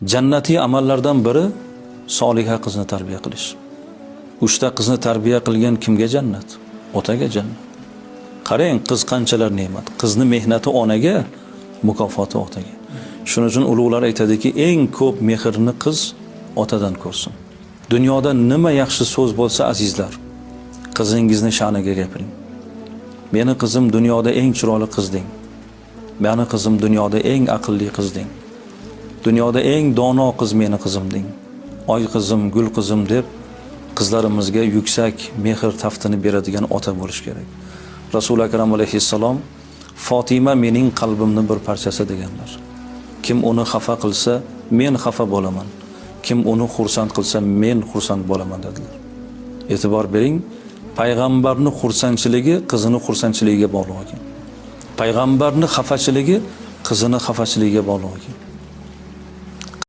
Jannatiy amallardan biri soliha qizni tarbiya qilish. Uchta qizni tarbiya qilgan kimga jannat? Otaga jannat. Qarang, qiz qanchalar ne'mat. Qizni mehnati onaga, mukofoti otaga. Shuning uchun ulug'lar aytadiki, eng ko'p mehrni qiz otadan ko'rsin. Dunyoda nima yaxshi so'z bo'lsa, azizlar, qizingizni sha'niga gapiring. Meni qizim dunyoda eng chiroyli qiz deng. Meni qizim dunyoda eng aqlli qiz deng. Dunyoda eng dono qiz meni qizim deng. Oy qizim, gul qizim deb qizlarimizga yuksak mehr taftini beradigan ota bo'lish kerak. Rasuli akram alayhissalom Fatima mening qalbimni bir parchasi deganlar. Kim uni xafa qilsa, men xafa bo'laman. Kim uni xursand qilsa, men xursand bo'laman dedilar. E'tibor bering, payg'ambarni xursandchiligi qizini xursandchiligiga bog'liq ekan. Payg'ambarni xafachiligi qizini xafachiligiga bog'liq ekan.